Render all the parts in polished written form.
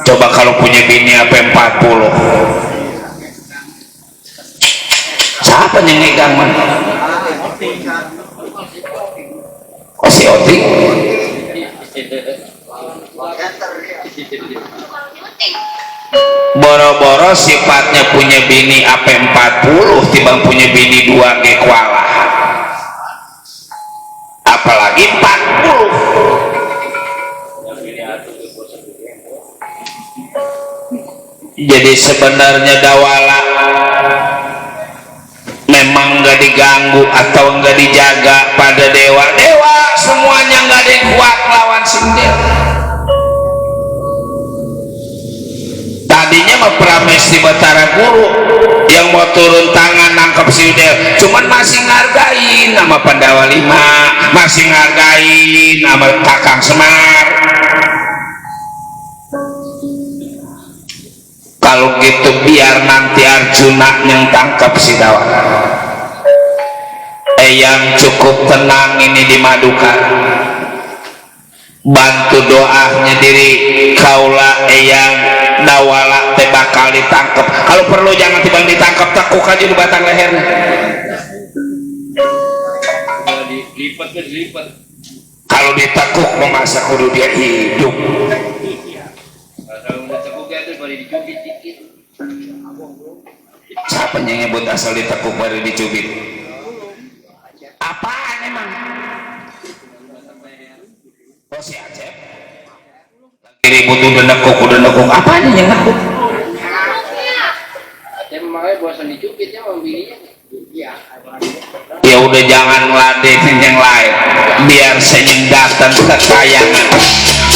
Coba kalau punya bini apa 40, siapa yang ngegang man? Oh si Oting. Boro-boro sifatnya punya bini apa 40 timbang punya bini 2 ge kualahan, apalagi 40. Jadi sebenarnya dawala memang nggak diganggu atau nggak dijaga pada dewa semuanya nggak ada yang kuat lawan sindel. Tadinya mah Pramesti Batara Guru yang mau turun tangan nangkep sindel, cuman masih ngargain nama Pandawa Lima, masih ngargain nama Kakang Semar. Kalau gitu biar nanti Arjuna yang tangkap si Dawala. Yang cukup tenang ini di Maduka, bantu doanya diri kaula yang Dawala teh bakal ditangkap. Kalau perlu jangan timbang ditangkap, tekuk aja di batang lehernya. Kalau ditekuk masa kudu dia hidup. Siapa yang nyebut asal ditekuk baru dicubit? Apaan emang? Oh si Acep ribut udah nekuk apaan yang nekuk? Acep makanya bosan dicubit ya sama bininya. Ya udah jangan ladenin yang lain biar senyendatan kekayangan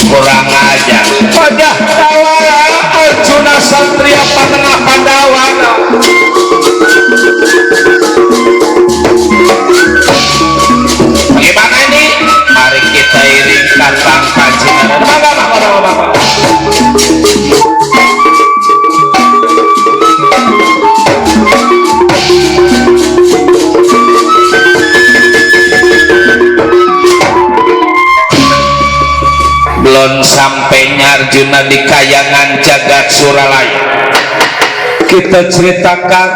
kurang aja. Wajah Dawala Arjuna Satria Patengah Pandawa. Bagaimana ini? Mari kita iringkan langkah Cina. Bapak. Belum sampainya Arjuna di kayangan jagat Suralaya, kita ceritakan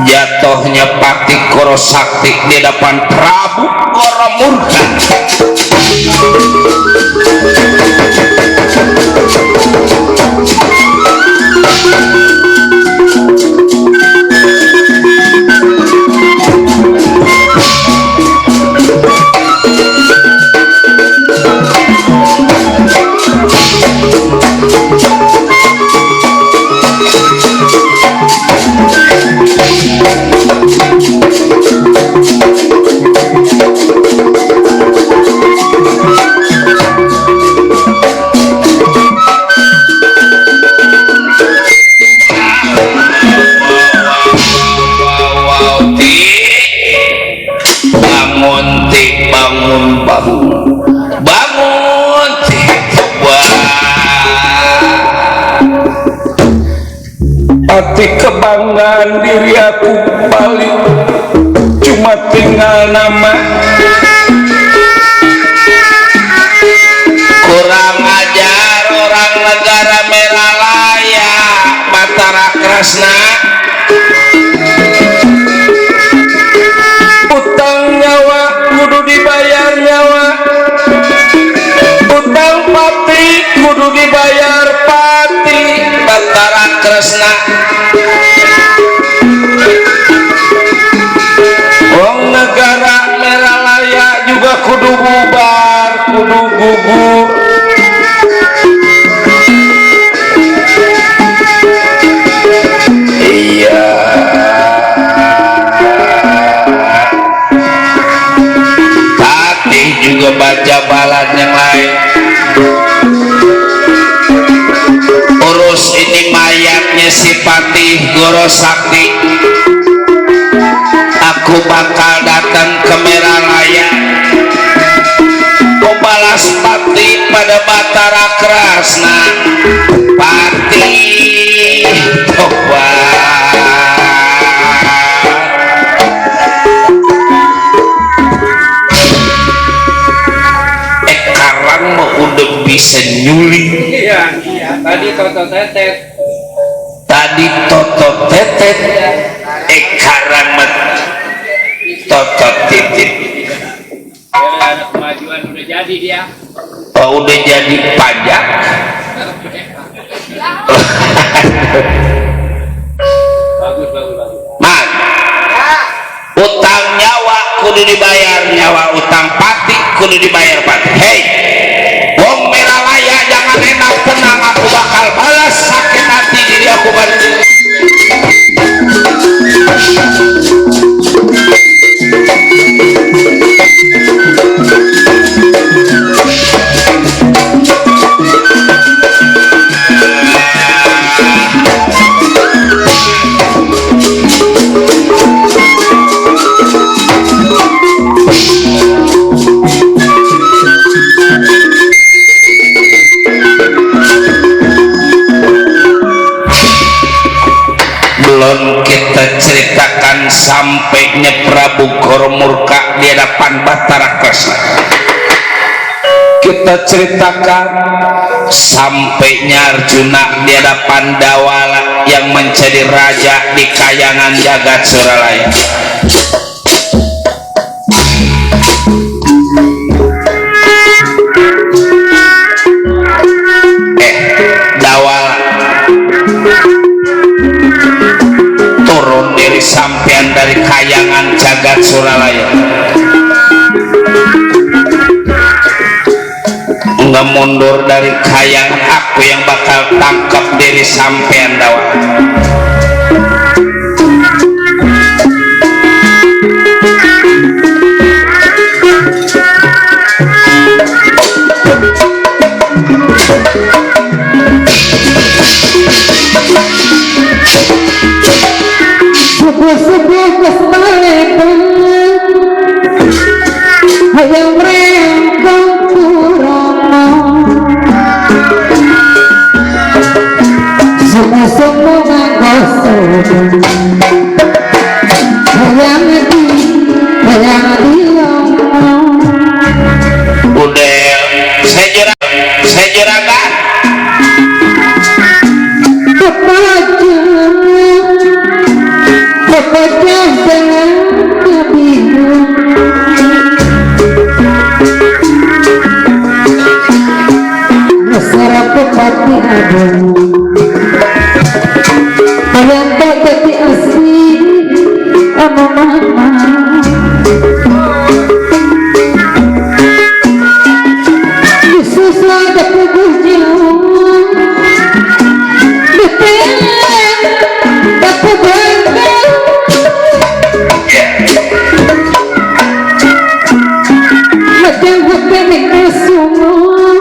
jatuhnya Pati Korosakti di depan Prabu Goramurka. Bangun Pati kebanggaan diri aku balik, cuma tinggal nama. Kurang ajar orang negara Meralaya Batara Krasna. Utang nyawa kudu dibayar nyawa, utang pati kudu dibayar pati. Batara Kresna wong negara Meralaya juga kudu bubar, kudu gugur. Iya juga baca balan yang lain. Urus ini mayatnya si Patih Gorosakti. Aku bakal datang ke Meralaya, balas Patih pada Batara Krasna. Patih tobat, karang mau udah bisa nyuling. Iya. Tadi toto tetet. Tadi toto tetet, ekaran met toto titit. Anak kemajuan udah jadi dia. Oh, udah jadi pajak. Bagus. Man, utang nyawa kudu dibayar nyawa, utang pati kudu dibayar pati. Hei, wong meralaya jangan enak, tenang, aku bakal balas sakit hati diri aku balik. Belum kita ceritakan sampainya Prabu Goromurka di hadapan Batara Kresna. Kita ceritakan sampainya Arjuna di hadapan Dawala yang menjadi raja di kayangan jagat Suralaya. Dawala turun dari sampean dari kayangan jagat Suralaya, nggak mundur dari kayangan, aku yang bakal tangkap diri sampean Dawala. Subuh-subuh kesempatan hayang rengkong purono, subuh-subuh ngagosok hayang dilongong. Udah saya jerakan Pepejah dengan kebingung, mesra pepati agung, yang tak jadi asli ama mama. Yesus ada kubuh jauh, betul, tak bangga. Madang hati semua,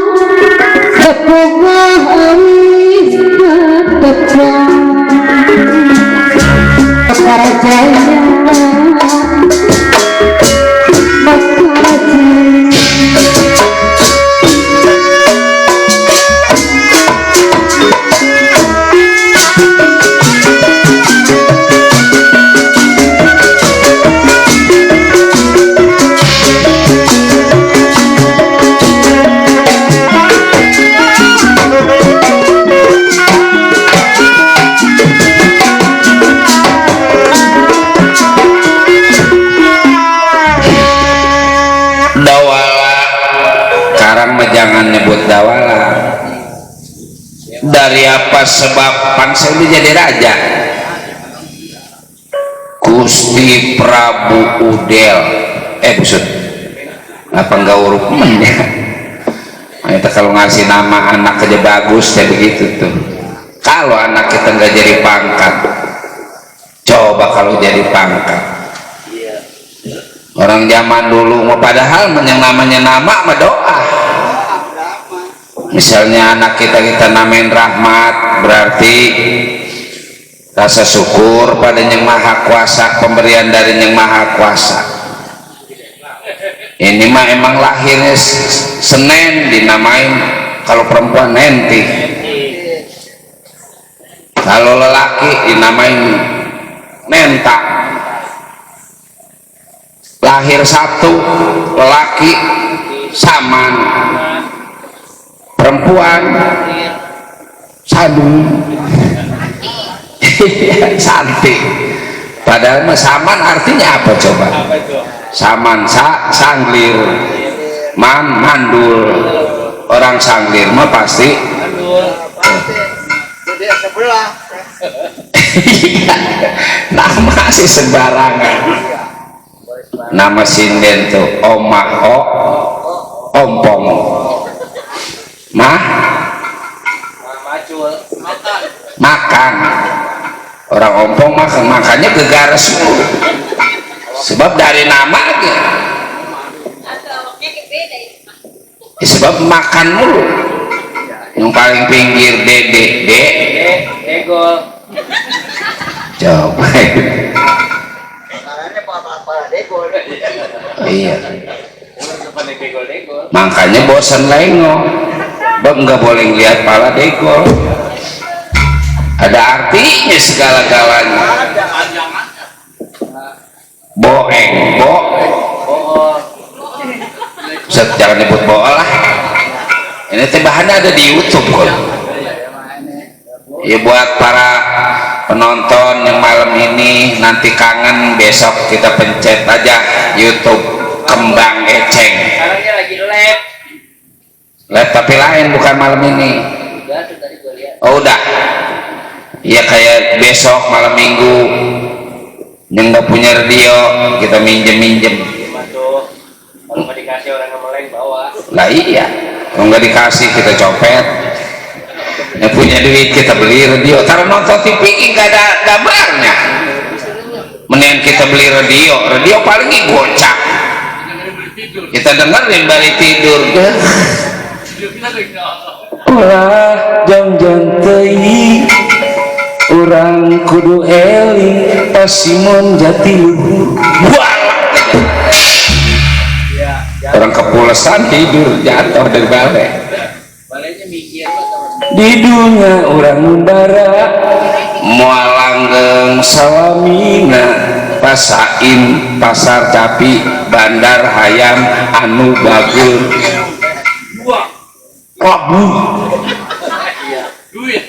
apabah awis bertepang, para jaya makasih. Jangan nyebut Dawala. Dari apa sebab Pansel jadi raja? Gusti Prabu Udel. Busut. Apa enggak huruf men ya? Kita kalau ngasih nama anak aja bagus kayak begitu tuh. Kalau anak kita nggak jadi pangkat, coba kalau jadi pangkat. Orang zaman dulu mau padahal yang namanya nama mah doa. Misalnya anak kita namain Rahmat, berarti rasa syukur pada Yang Maha Kuasa, pemberian dari Yang Maha Kuasa. Ini mah emang lahirnya Senin dinamain, kalau perempuan Nenti, kalau lelaki dinamain Nenta. Lahir satu lelaki Saman, perempuan sadung. Santi. Padahal mah saman artinya apa coba? Apa itu? Saman sanglir, mandul. Orang sanglir mah pasti Mandul. Dia sebelah. nama sih sembarangan. Nama sinden tuh Omaho Ompong mah Macul. Makan. makan. Orang ompong makan, makanya gegares mulu. Sebab dari nama aja. Sebab makan mulu. Yang paling pinggir dede Degol. coba. Makanannya apa degol. Iya. Depannya degol. Makanya bosan lengo. Nggak boleh lihat pala degol. Ada artinya segala-galanya. Boeng, Oh. Ustaz, jangan nyebut bool lah. Ini teh bahannya ada di YouTube kok. Ya buat para penonton yang malam ini nanti kangen, besok kita pencet aja YouTube Kembang Eceng. Sekarang dia lagi lab. Lihat tapi lain, bukan malam ini. Udah tuh tadi gue lihat. Oh udah. Ya kayak besok malam minggu yang nggak punya radio kita minjem. Cuma tuh kalau nggak dikasih orang yang meleng bawa. Lah iya, kalau nggak dikasih kita copet. Yang punya duit kita beli radio. Karena nonton TV nggak ada gambarnya. Mendingan kita beli radio paling gocap. Kita dengerin balik tidur. Ulah jam-jam teuing urang kudu eling Pasimon Jatiluhur. Orang kepulesan tidur jatuh dari balai. Balainya mikir teman. Di dunia orang mundara moal langgeng salamina pasain pasar capi bandar hayam anu bagul wabu. Duit.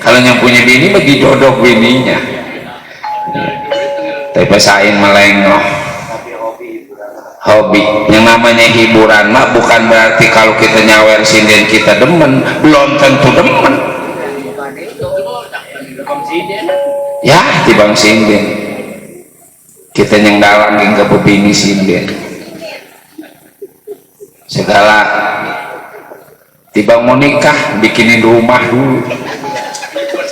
Kalau yang punya bini mah didodok bininya. Tapi pasain melengok. Hobi yang namanya hiburan mah bukan berarti kalau kita nyawer sinden kita demen, belum tentu demen. Ya tibang sinden kita yang dalang hingga bebini sinden segala tibang mau nikah bikinin rumah dulu.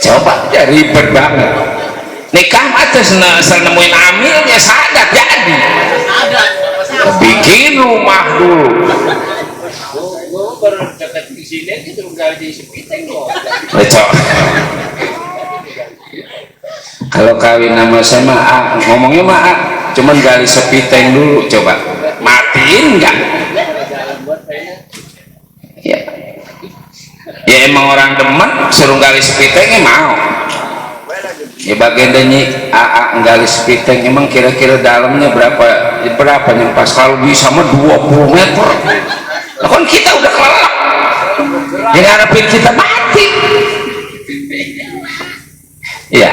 Coba ya ribet banget nikah atas nemuin amilnya sadat jadi bikin rumah dulu. Gue baru dekat di sini gitu nggak di sepiteng loh. Lecok. Kalau kawin nama sama A, ngomongnya mah A, cuman gali sepiteng dulu, coba matiin nggak? Ya, ya emang orang demen suruh gali sepitengnya mau. Ya bagian danyi A gali sepiteng emang kira-kira dalamnya berapa yang pas kalau bisa mah 20 meter. Nah, kan kita udah kelelap. Yang harapin kita mati. Iya,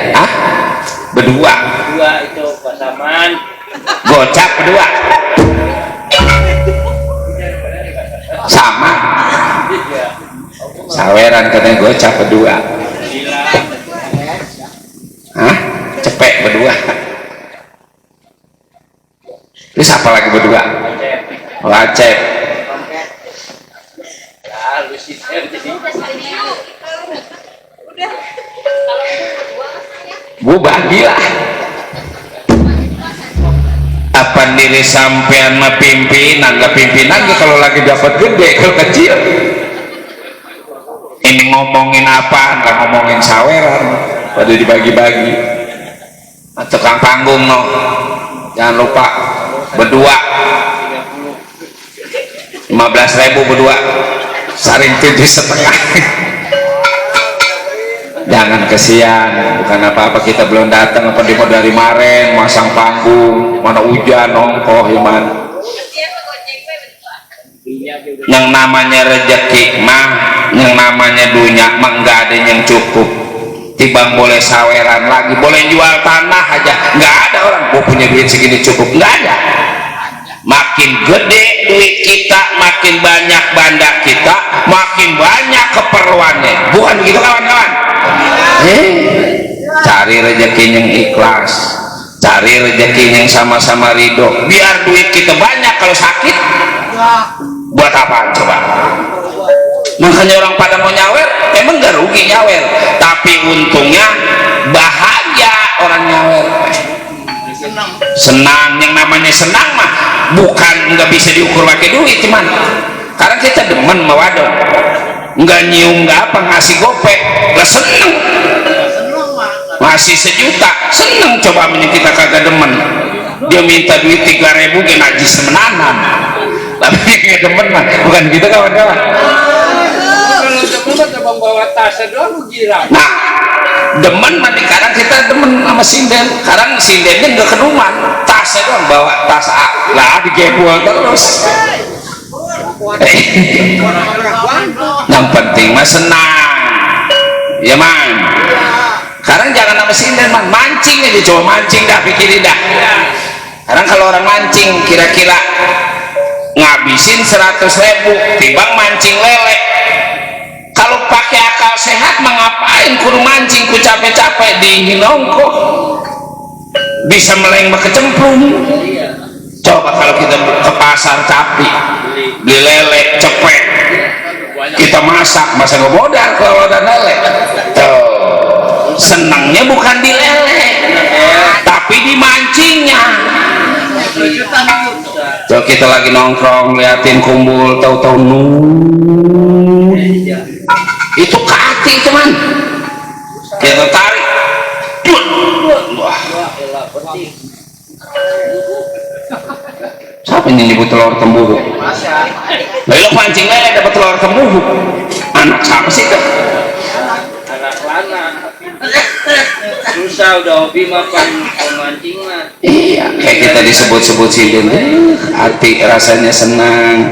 berdua. Dua itu pasaman. Gocap berdua. Sama. Saweran katanya gocap berdua. Cepet berdua. Terus apa lagi berdua? Wacep. Bu bagilah. Apa diri sampean mah pimpinan, nggak pimpinan kalau lagi dapat gede, kalau kecil. Ini ngomongin apa? Nggak ngomongin saweran, pada dibagi-bagi. Tukang panggung no, jangan lupa berdua. 15.000 berdua, saring 7,5. Jangan kesian, bukan apa-apa kita belum datang apa dari kemarin masang panggung, mana hujan ongkoh iman. yang namanya rezeki mah, yang namanya dunia mah nggak ada yang cukup. Tibang boleh saweran lagi, boleh jual tanah aja, nggak ada orang gua punya duit segini cukup, nggak ada. Makin gede duit kita, makin banyak banda kita, makin banyak keperluannya, bukan begitu kawan-kawan? Cari rezeki yang ikhlas, cari rezeki yang sama-sama ridho. Biar duit kita banyak, kalau sakit buat apaan coba? Makanya orang pada mau nyawer, emang gak rugi nyawer, tapi untungnya bahagia orang nyawer, senang. Yang namanya senang mah bukan nggak bisa diukur pakai duit, cuman karena kita demen sama wadon, nggak nyium nggak apa, ngasih gopek lah seneng, ngasih 1 juta seneng. Coba kita kagak demen, dia minta duit 3.000 ke najis menanan, tapi nggak demen mah bukan gitu kawan-kawan. Kalau teman coba bawa tasnya doang lu girang. Nah, demen mah sekarang kita demen sama sinden, sekarang sindennya nggak keduman, tasnya doang bawa tas lah digepul terus. Yang penting mah senang, ya man. Sekarang jangan sama sinden man, mancing aja, coba mancing dah, pikirin dah. Sekarang kalau orang mancing kira-kira ngabisin 100.000 timbang mancing lele. Kalau pakai akal sehat mengapain kudu mancing ku capek-capek di nongko, bisa meleng kecemplung. Coba kalau kita ke pasar Capi beli lele cepet, kita masak masa nggak modal kalau ada lele. Tuh senangnya bukan di lele tapi di mancingnya. Coba kita lagi nongkrong liatin kumpul, tahu-tahu itu kaki teman, kita tarik, wah, siapa yang nyebut telur temburuk? Lalu pancing lele dapat telur temburuk, anak siapa sih tuh? Anak lana susah udah hobi makan pemancing mah. Iya, kayak kita disebut-sebut sinden, hati rasanya senang.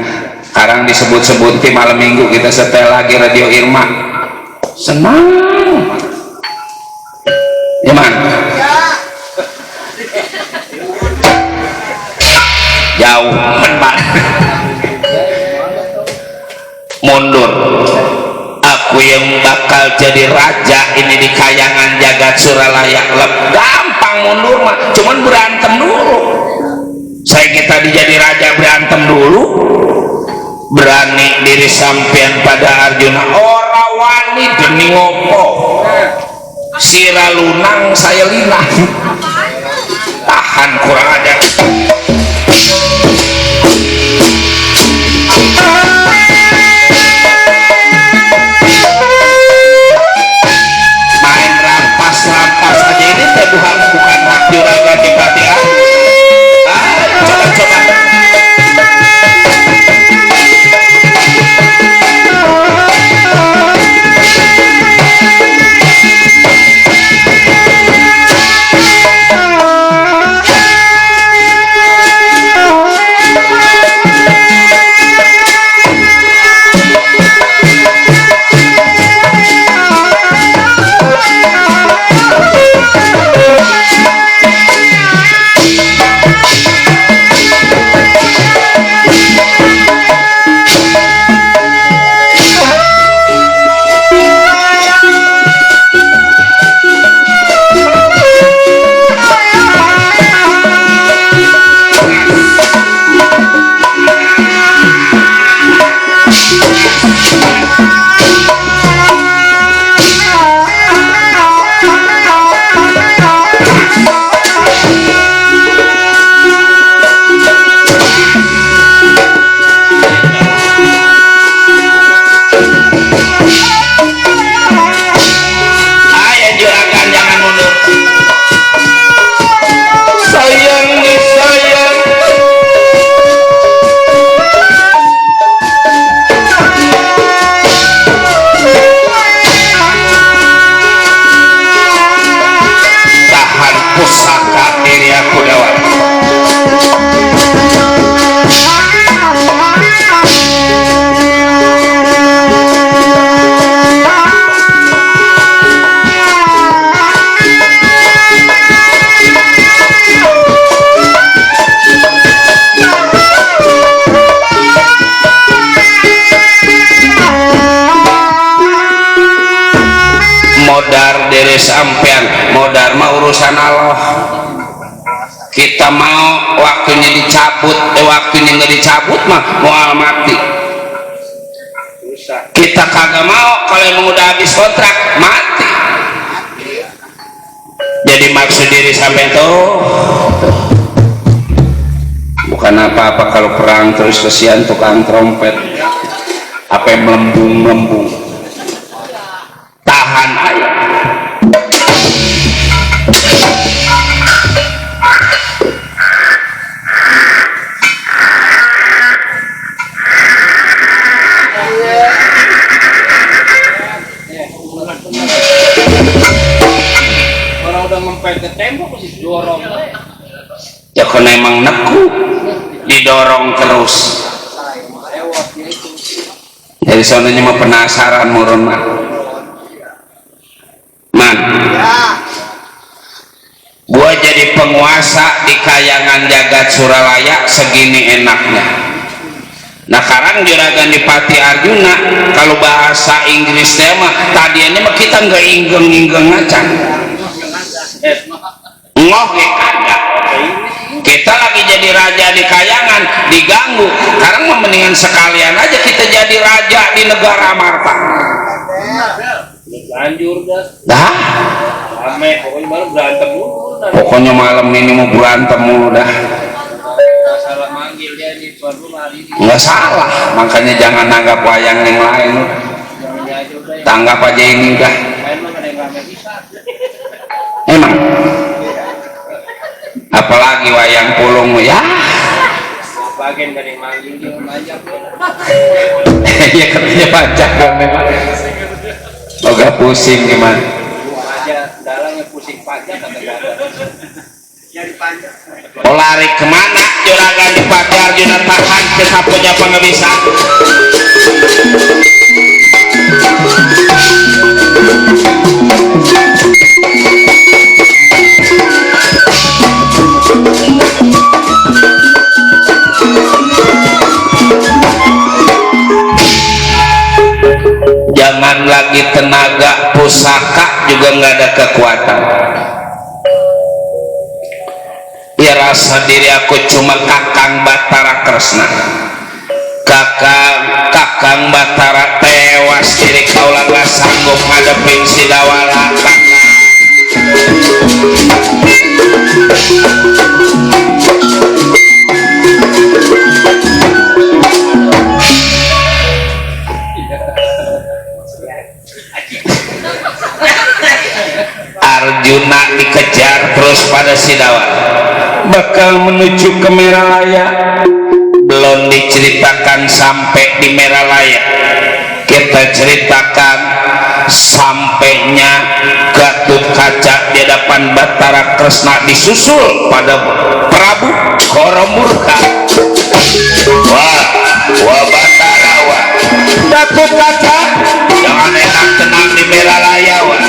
Sekarang disebut-sebut di malam minggu kita setel lagi radio Irma, senang ya man. Jauh man. Mundur, aku yang bakal jadi raja ini di kayangan jagat Suralaya. Gampang mundur mah, cuman berantem dulu. Saya kita dijadi raja berantem dulu, berani diri sampean pada Arjuna, ora wani demi ngopo, sira lunang saya linang, tahan kurang ajar. Main rampas-rampas aja ini teh bukan hak juragan Dipati. Coba dari sampean mau dharma urusan Allah. Kita mau waktunya dicabut, waktunya nggak dicabut mah mau mati. Kita kagak mau kalau emang udah habis kontrak mati. Jadi maksud diri sampai tuh bukan apa-apa kalau perang terus kesian tukang trompet apa yang melembung tahan aja. Orang udah mempet ke tembok masih dorong. Ya kan emang neku didorong terus. Jadi soalnya mah penasaran murun mah. Man, gua jadi penguasa di kayangan jagat Suralaya segini enaknya. Nah sekarang juragan di Pati Arjuna kalau bahasa Inggris tema tadiannya mah kita nggak inggeng acan ngoh kagak. Kita lagi jadi raja di kayangan diganggu. Sekarang mah mendingan sekalian aja kita jadi raja di negara Marta. Lanjur Dah. rame pokoknya baru berantem mulu. Pokoknya malam ini mau berantem mulu dah. Salah manggil dia nih tuan rumah hari ini. Nggak salah, makanya jangan nanggap wayang yang lain. Jangan aja udah ya. Tanggap aja ini dah. Main mah ada yang rame bisa. Emang. Apalagi wayang pulung ya. Bagian dari manggil dia ngajak. Ya katanya pajak dong memang. Agak pusing gimana? Aja dalangnya pusing pajak kata-kata. Jadi pajak. Oh lari kemana juragan di Pati Arjuna tahan kita punya pengebisa. Jangan lagi tenaga pusaka juga nggak ada kekuatan. Ya rasa diri aku cuma Kakang Batara Kresna. Kakang Batara tewas diri kaulah gak sanggup ngadepin si Dawala. Arjuna dikejar terus pada si Dawala bakal menuju ke Meralaya. Belum diceritakan sampai di Meralaya, kita ceritakan sampainya Gatot Kaca di hadapan Batara Kresna disusul pada Prabu Koromurka. Wah Batara wah Gatot Kaca jangan enak tenang di Meralaya wah.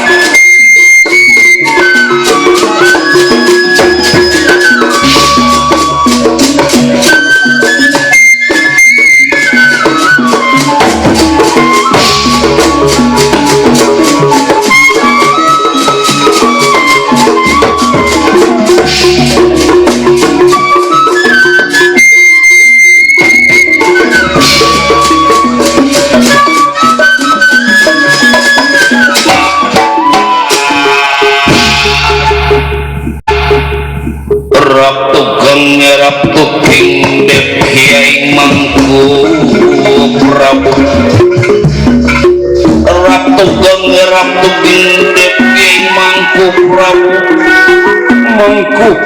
Raptu king depiai mangku Prabu Raptu king depiai mangku Prabu duduk.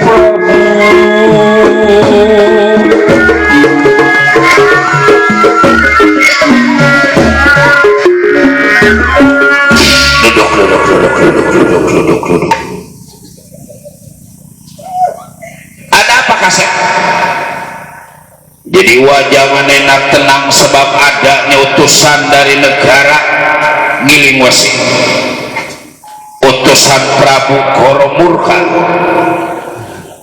Ada apa kasep? Jadi wajangan enak tenang sebab adanya utusan dari negara Giling Wesi, utusan Prabu Koromurka.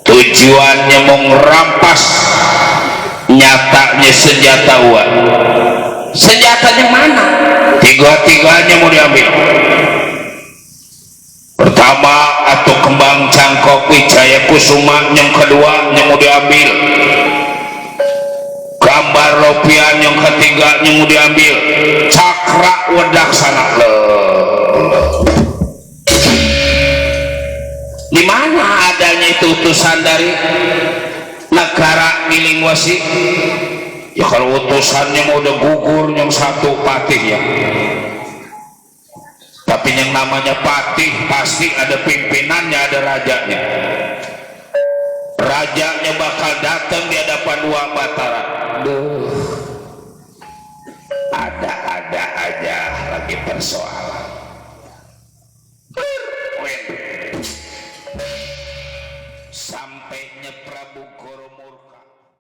Tujuannya mau ngerampas nyatanya senjata uang. Senjatanya mana? Tiga-tiganya mau diambil. ama atau kembang cangkok Wijaya Kusuma yang kedua yang mau diambil, gambar Ropian yang ketiga yang mau diambil, cakra wadaksana. Di mana adanya itu utusan dari negara Nilingwasi? Ya kalau utusannya mau udah gugur yang satu patih ya. Tapi yang namanya patih pasti ada pimpinannya, ada rajanya. Rajanya bakal datang di hadapan dua Batara. Duh, ada-ada aja lagi persoalan. Sampainya Prabu Goromurka.